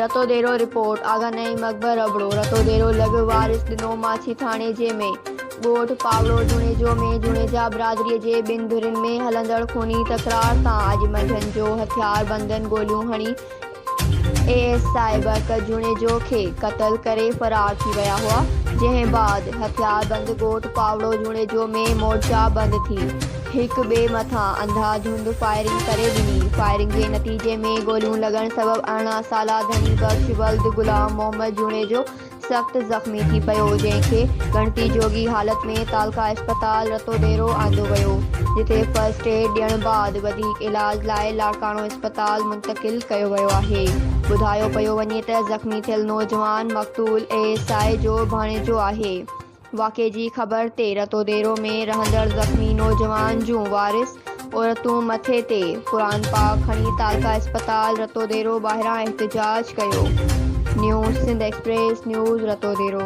Ratodero, report, Agha Naeem Akbar Abro, Ratodero لڳ وارث ڏنو ماڇي ٿاڻي جي ۾ ڳوٺ پاوڙو جوڻيجو ۾ جوڻيجا برادري جي ٻن ڌرين ۾ هلندڙ خوني تڪرار تان اڄ منجهند جو هٿياربندن گوليون هڻي اي ايس I برڪت جوڻيجو کي قتل ڪري فرار ٿي ويا هئا، جنهن بعد هٿياربند ڳوٺ پاوڙو جوڻيجو ۾ مورچا بند ٿي هڪ ٻئي مٿان انڌا ڌنڌ فائرنگ ڪري ڏني، فائرنگ جي نتيجي ۾ گوليون لڳڻ سبب 18 سالا ڌڻي بخش ولد غلام محمد جوڻيجو سخت زخمي ٿي پيو، جنهن کي ڳڻتي جوڳي حالت ۾ تعلقه اسپتال رتوديرو آندو ويو، جتي فرسٽ ايڊ ڏيڻ بعد وڌيڪ علاج لاء لاڙڪاڻو اسپتال منتقل ڪيو ويو آهي. ٻڌايو پيو وڃي ته زخمي ٿيل نوجوان مقتول اي ايس I جو ڀاڻيجو آهي. واقعي جي خبر تي رتوديرو ۾ رهندڙ زخمي نوجوان جون وارث عورتون مٿي تي قرآن پاڪ کڻي تعلقه اسپتال رتوديرو ٻاهران احتجاج ڪيو. News Sindh express news Ratodero.